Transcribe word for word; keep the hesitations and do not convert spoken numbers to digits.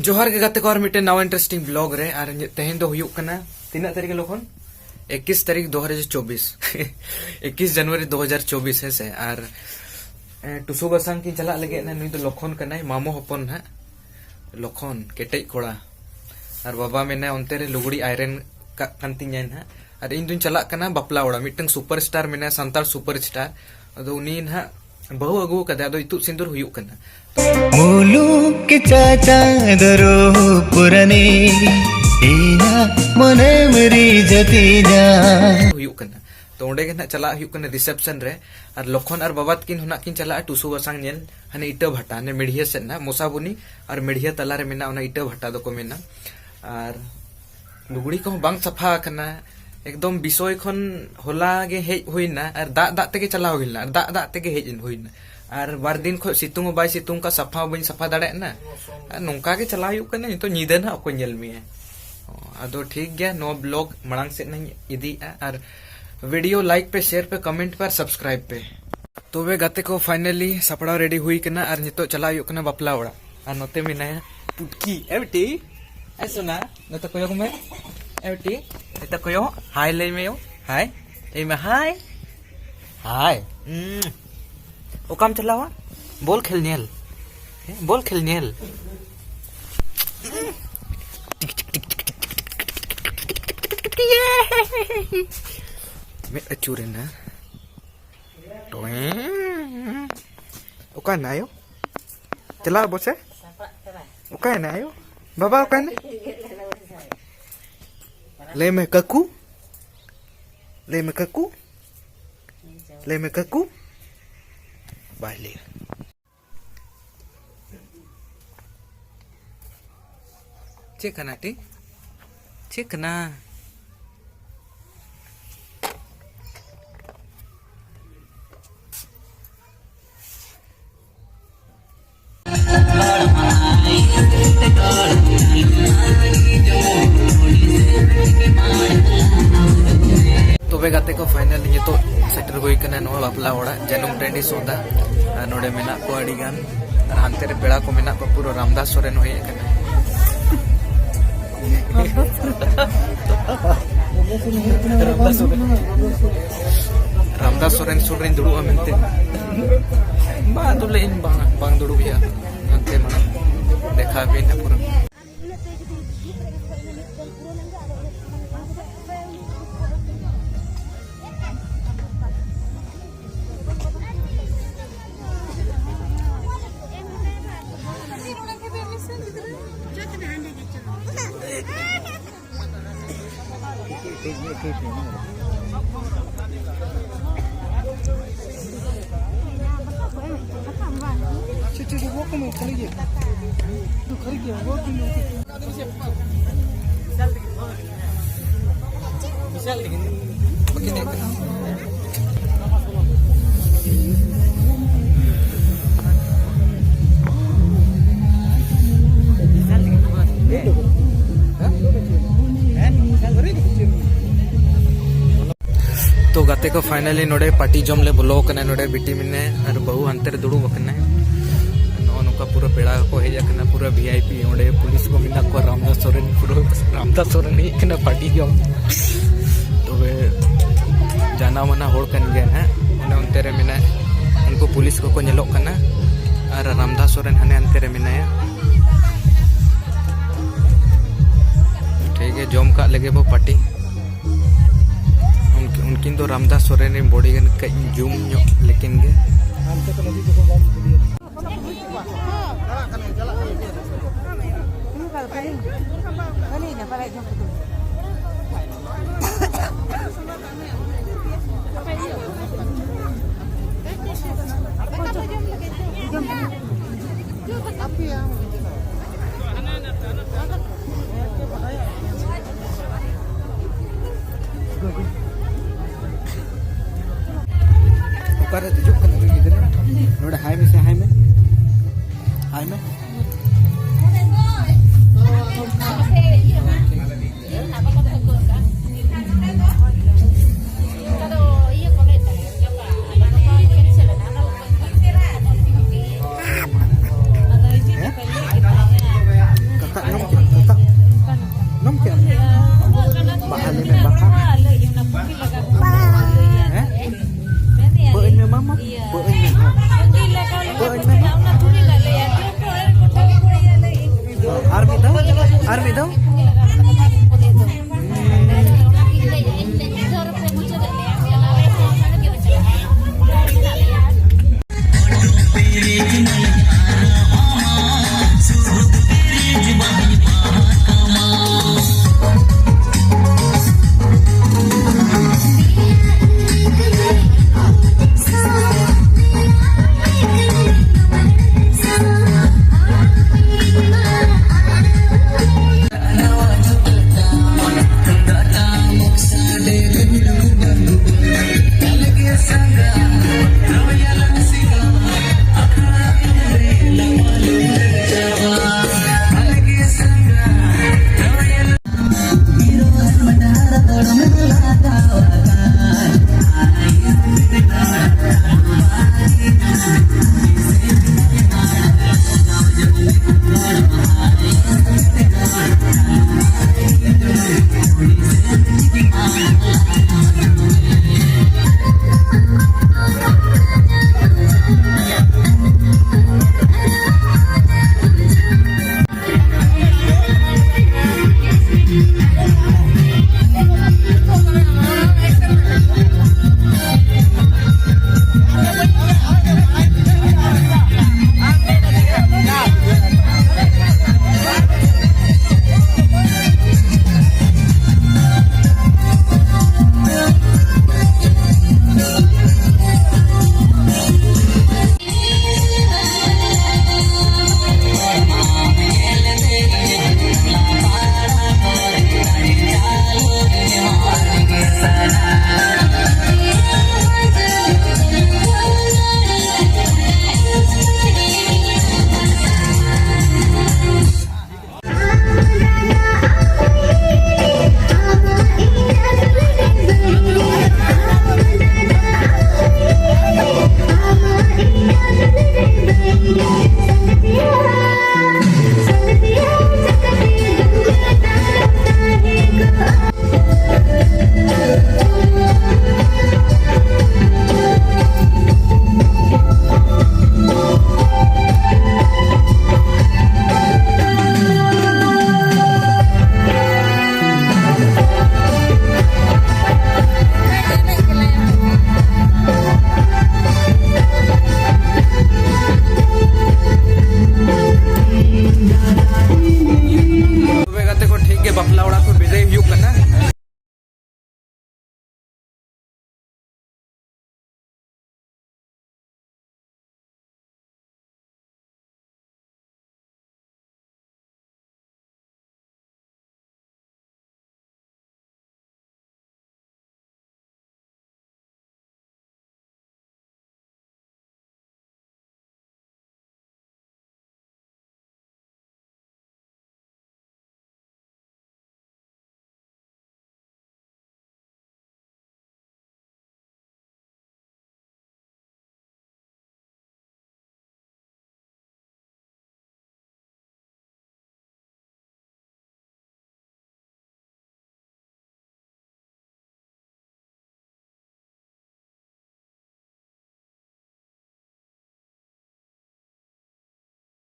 ᱡᱚᱦᱟᱨ ᱜᱮ ᱜᱟᱛᱮ ᱠᱚ, ᱟᱨ ᱢᱤᱫᱴᱮᱱ ᱱᱟᱣᱟ interesting vlog ᱨᱮ᱾ ᱟᱨ ᱛᱮᱦᱮᱧ ᱫᱚ ᱦᱩᱭᱩᱜ ᱠᱟᱱᱟ, ᱛᱤᱱᱟᱹᱜ ᱛᱟᱹᱨᱤᱠᱷ ᱞᱚᱠᱷᱚᱱ? ᱮᱠᱤᱥ ᱛᱟᱹᱨᱤᱠᱷ ᱫᱩ ᱦᱟᱡᱟᱨ ᱪᱚᱵᱵᱤᱥ᱾ ᱮᱠᱤᱥ ᱡᱟᱱᱩᱣᱟᱨᱤ ᱫᱩ ᱦᱟᱡᱟᱨ ᱪᱚᱵᱵᱤᱥ, ᱦᱮᱸ ᱥᱮ᱾ ᱟᱨ, ᱮ, ᱴᱩᱥᱩ ᱵᱟᱥᱟᱝ ᱠᱤᱱ ᱪᱟᱞᱟᱜ ᱞᱟᱹᱜᱤᱫ ᱱᱟ᱾ ᱱᱩᱭ ᱫᱚ ᱞᱚᱠᱷᱚᱱ ᱠᱟᱱᱟᱭ, ᱢᱟᱢᱚ ᱦᱚᱯᱚᱱ ᱱᱟᱦᱟᱜ᱾ ᱞᱚᱠᱷᱚᱱ, ᱠᱮᱴᱮᱡ ᱠᱚᱲᱟ᱾ ᱟᱨ ᱵᱟᱵᱟ ᱢᱮᱱᱟᱭ ᱚᱱᱛᱮ ᱨᱮ, ᱞᱩᱜᱽᱲᱤ iron ᱠᱟᱜ ᱠᱟᱱ ᱛᱤᱧᱟᱭ ᱱᱟᱦᱟᱜ᱾ ᱟᱨ ᱤᱧ ᱫᱩᱧ ᱪᱟᱞᱟᱜ ᱠᱟᱱᱟ ᱵᱟᱯᱞᱟ ᱚᱲᱟᱜ᱾ ᱢᱤᱫᱴᱟᱝ superstar ᱢᱮᱱᱟᱭᱟ, ᱥᱟᱱᱛᱟᱲ superstar᱾ ᱟᱫᱚ ᱩᱱᱤ ᱱᱟᱦᱟᱜ ᱵᱟᱹᱦᱩ ᱟᱹᱜᱩ ᱠᱟᱫᱮ, ᱟᱫᱚ ᱤᱛᱩᱫ ᱥᱤᱸᱫᱩᱨ ᱦᱩᱭᱩᱜ ᱠᱟᱱᱟ᱾ ᱢᱩᱞᱩᱠ ᱪᱟᱪᱟ ᱫᱚᱨᱚ ᱯᱩᱨᱟᱱᱤ, ᱤᱧᱟᱹᱜ ᱢᱚᱱᱮᱢ ᱨᱤᱡᱷᱟᱹ ᱛᱤᱧᱟ᱾ ᱦᱩᱭᱩᱜ ᱠᱟᱱᱟ᱾ ᱛᱚ ᱚᱸᱰᱮ ᱜᱮ ᱱᱟᱦᱟᱜ ᱪᱟᱞᱟᱜ ᱦᱩᱭᱩᱜ ᱠᱟᱱᱟ reception ᱨᱮ᱾ ᱟᱨ ᱞᱚᱠᱷᱚᱱ ᱟᱨ ᱵᱟᱵᱟ ᱛᱟᱹᱠᱤᱱ ᱦᱚᱸ ᱱᱟᱦᱟᱜ ᱠᱤᱱ ᱪᱟᱞᱟᱜᱼᱟ ᱴᱩᱥᱩ ᱵᱟᱥᱟᱝ ᱧᱮᱞ, ᱦᱟᱱᱮ ᱤᱴᱟᱹ ᱵᱷᱟᱴᱟ, ᱦᱟᱱᱮ ᱢᱮᱲᱦᱤᱭᱟᱹ ᱥᱮᱫ ᱱᱟᱦᱟᱜ, ᱢᱚᱥᱟᱵᱩᱱᱤ ᱟᱨ ᱢᱮᱲᱦᱤᱭᱟᱹ ᱛᱟᱞᱟ ᱨᱮ ᱢᱮᱱᱟᱜ ᱚᱱᱟ ᱤᱴᱟᱹ ᱵᱷᱟᱴᱟ ᱫᱚᱠᱚ ᱢᱮᱱᱟ᱾ ᱟᱨ ᱞᱩᱜᱽᱲᱤ ᱠᱚᱦᱚᱸ ᱵᱟᱝ ᱥᱟᱯᱷᱟ ᱟᱠᱟᱱᱟ, ᱮᱠᱫᱚᱢ ᱵᱤᱥᱚᱭ ᱠᱷᱚᱱ ᱦᱚᱞᱟ ᱜᱮ ᱦᱮᱡ ᱦᱩᱭᱱᱟ, ᱟᱨ ᱫᱟᱜ ᱫᱟᱜ ᱛᱮᱜᱮ ᱪᱟᱞᱟᱣ ᱦᱩᱭ ᱞᱮᱱᱟ, ᱟᱨ ᱫᱟᱜ ᱫᱟᱜ ᱛᱮᱜᱮ ᱦᱮᱡ ᱦᱩᱭᱱᱟ᱾ ᱟᱨ ᱵᱟᱨ ᱫᱤᱱ ᱠᱷᱚᱱ ᱥᱤᱛᱩᱝ ᱦᱚᱸ ᱵᱟᱭ ᱥᱤᱛᱩᱝ ᱠᱟᱜ, ᱥᱟᱯᱷᱟ ᱦᱚᱸ ᱵᱟᱹᱧ ᱥᱟᱯᱷᱟ ᱫᱟᱲᱮᱭᱟᱜ ᱠᱟᱱᱟ᱾ ᱟᱨ ᱱᱚᱝᱠᱟ ᱜᱮ ᱪᱟᱞᱟᱣ ᱦᱩᱭᱩᱜ ᱠᱟᱱᱟ, ᱱᱤᱛᱚᱜ ᱧᱤᱫᱟᱹ ᱱᱟᱦᱟᱜ ᱚᱠᱚᱭ ᱧᱮᱞ ᱢᱮᱭᱟ᱾ ᱟᱫᱚ ᱴᱷᱤᱠ ᱜᱮᱭᱟ, ᱱᱚᱣᱟ vlog ᱢᱟᱲᱟᱝ ᱥᱮᱫ ᱱᱟᱧ ᱤᱫᱤᱭᱮᱫᱼᱟ, ᱟᱨ video like ᱯᱮ, share ᱯᱮ, comment ᱯᱮ, ᱟᱨ subscribe ᱯᱮ᱾ ᱛᱚᱵᱮ ᱜᱟᱛᱮ ᱠᱚ, finally ᱥᱟᱯᱲᱟᱣ ready ᱦᱩᱭ ᱠᱟᱱᱟ ᱟᱨ ᱱᱤᱛᱚᱜ ᱪᱟᱞᱟᱜ ᱦᱩᱭᱩᱜ ᱠᱟᱱᱟ ᱵᱟᱯᱞᱟ ᱚᱲᱟᱜ᱾ ᱟᱨ ᱱᱚᱛᱮ ᱢᱮᱱᱟᱭᱟ ᱯᱩᱴᱠᱤ᱾ ᱮ ᱵᱤᱴᱤ, ᱮ ᱥᱳᱱᱟ, ᱱᱚᱛᱮ ᱠᱚᱭᱚᱜ ᱢᱮ᱾ ᱮ ᱵᱤᱴᱤ, ᱱᱚᱛᱮ ᱠᱚᱭᱚᱜ, hi ᱞᱟᱹᱭ ᱢᱮ ᱭᱳ, hi᱾ ᱞᱟᱹᱭ ᱢᱮ, hi᱾ Hi᱾ ᱩᱸ᱾ ᱚᱠᱟᱢ ᱪᱟᱞᱟᱣᱟ? ᱵᱚᱞ ᱠᱷᱮᱞ ᱧᱮᱞ᱾ ᱦᱮᱸ, ᱵᱚᱞ ᱠᱷᱮᱞ ᱧᱮᱞ᱾ ᱢᱮᱫ ᱟᱹᱪᱩᱨᱮᱱᱟ᱾ ᱴᱚᱭᱮᱸ᱾ ᱚᱠᱟᱭᱮᱱᱟ ᱟᱭᱳ? ᱪᱟᱞᱟᱜ ᱟᱵᱚ ᱥᱮ? ᱚᱠᱟᱭᱮᱱᱟ ᱟᱭᱳ? ᱵᱟᱵᱟ ᱚᱠᱟᱭᱮᱱᱟ? ᱞᱟᱹᱭ ᱢᱮ ᱠᱟᱠᱩ᱾ ᱞᱟᱹᱭ ᱢᱮ ᱠᱟᱠᱩ᱾ ᱞᱟᱹᱭ ᱢᱮ ᱠᱟᱠᱩ᱾ ᱵᱟᱭ ᱞᱟᱹᱭᱟ᱾ ᱪᱮᱫ ᱠᱟᱱᱟ ᱴᱤ? ᱪᱮᱫ ᱠᱟᱱᱟ? ᱛᱚᱵᱮ ᱜᱟᱛᱮ ᱠᱚ, finally ᱱᱤᱛᱚᱜ ᱥᱮᱴᱮᱨ ᱦᱩᱭ ᱠᱟᱱᱟ ᱱᱚᱣᱟ ᱵᱟᱯᱞᱟ ᱚᱲᱟᱜ, ᱡᱟᱹᱱᱩᱢ ᱴᱟᱺᱰᱤ ᱥᱚᱫᱟ᱾ ᱟᱨ ᱱᱚᱰᱮ ᱢᱮᱱᱟᱜ ᱠᱚᱣᱟ ᱟᱹᱰᱤ ᱜᱟᱱ, ᱟᱨ ᱦᱟᱱᱛᱮ ᱨᱮ ᱯᱮᱲᱟ ᱠᱚ ᱢᱮᱱᱟᱜ ᱠᱚᱣᱟ, ᱯᱩᱨᱟᱹ ᱨᱟᱢᱫᱟᱥ ᱥᱚᱨᱮᱱ ᱦᱚᱸ ᱦᱮᱡ ᱟᱠᱟᱱᱟ᱾ ᱨᱟᱢᱫᱟᱥ ᱥᱚᱨᱮᱱ᱾ ᱨᱟᱢᱫᱟᱥ ᱥᱚᱨᱮᱱ ᱥᱩᱨ ᱨᱮᱧ ᱫᱩᱲᱩᱵᱼᱟ ᱢᱮᱱᱛᱮ᱾ ᱵᱟᱝ, ᱟᱫᱚ ᱞᱟᱹᱭ ᱤᱧ ᱵᱟᱝ, ᱵᱟᱝ ᱫᱩᱲᱩᱵ ᱦᱩᱭᱩᱜᱼᱟ᱾ ᱦᱟᱱᱛᱮ ᱢᱟ ᱫᱮᱠᱷᱟᱣ ᱟᱯᱮᱭᱟᱹᱧ ᱦᱟᱸᱜ ᱯᱩᱨᱟᱹ᱾ ᱛᱚ ᱜᱟᱛᱮ ᱠᱚ, finally ᱱᱚᱰᱮ party ᱡᱚᱢ ᱞᱮ ᱵᱚᱞᱚ ᱟᱠᱟᱱᱟ᱾ ᱱᱚᱰᱮ ᱵᱤᱴᱤ ᱢᱮᱱᱟᱭᱟ ᱟᱨ ᱵᱟᱹᱦᱩ ᱦᱟᱱᱛᱮ ᱨᱮ ᱫᱩᱲᱩᱵ ᱟᱠᱟᱱᱟᱭ᱾ ᱱᱚᱜᱼᱚ ᱱᱚᱝᱠᱟ ᱯᱩᱨᱟᱹ ᱯᱮᱲᱟ ᱠᱚ ᱦᱮᱡ ᱟᱠᱟᱱᱟ, ᱯᱩᱨᱟᱹ V I P᱾ ᱚᱸᱰᱮ ᱯᱩᱞᱤᱥ ᱠᱚ ᱢᱮᱱᱟᱜ ᱠᱚᱣᱟ᱾ ᱨᱟᱢᱫᱟᱥ ᱥᱚᱨᱮᱱ, ᱯᱩᱨᱟᱹ ᱨᱟᱢᱫᱟᱥ ᱥᱚᱨᱮᱱ ᱦᱮᱡ ᱟᱠᱟᱱᱟ party ᱡᱚᱢ᱾ ᱛᱚᱵᱮ ᱡᱟᱱᱟ ᱢᱟᱱᱟ ᱦᱚᱲ ᱠᱟᱱ ᱜᱮᱭᱟ ᱱᱟᱦᱟᱜ᱾ ᱚᱱᱮ ᱚᱱᱛᱮ ᱨᱮ ᱢᱮᱱᱟᱭ, ᱩᱱᱠᱩ ᱯᱩᱞᱤᱥ ᱠᱚᱠᱚ ᱧᱮᱞᱚᱜ ᱠᱟᱱᱟ᱾ ᱟᱨ ᱨᱟᱢᱫᱟᱥ ᱥᱚᱨᱮᱱ ᱦᱟᱱᱮ ᱦᱟᱱᱛᱮ ᱨᱮ ᱢᱮᱱᱟᱭᱟ᱾ ᱴᱷᱤᱠ ᱜᱮ, ᱡᱚᱢ ᱠᱟᱜ ᱞᱮᱜᱮ ᱵᱚ party᱾ ᱩᱱᱠᱤ-, ᱩᱱᱠᱤᱱ ᱫᱚ ᱨᱟᱢᱫᱟᱥ ᱥᱚᱨᱮᱱ ᱨᱮᱱ bodyguard᱾ ᱠᱟᱹᱡ ᱤᱧ zoom ᱧᱚᱜ ᱞᱮᱠᱤᱱ ᱜᱮ᱾ ᱚᱠᱟᱨᱮ ᱫᱮᱡᱚᱜ ᱠᱟᱱᱟ ᱩᱱᱤ ᱜᱤᱫᱽᱨᱟᱹ? ᱱᱚᱰᱮ hi ᱢᱮᱥᱮ, hi ᱢᱮ, hi ᱢᱮ᱾ ᱦᱮᱸ? ᱠᱟᱠᱟ ᱟᱸᱡᱚᱢ ᱠᱮᱫᱟ? ᱠᱟᱠᱟ? ᱟᱨ ᱢᱤᱫ ᱫᱷᱟᱣ᱾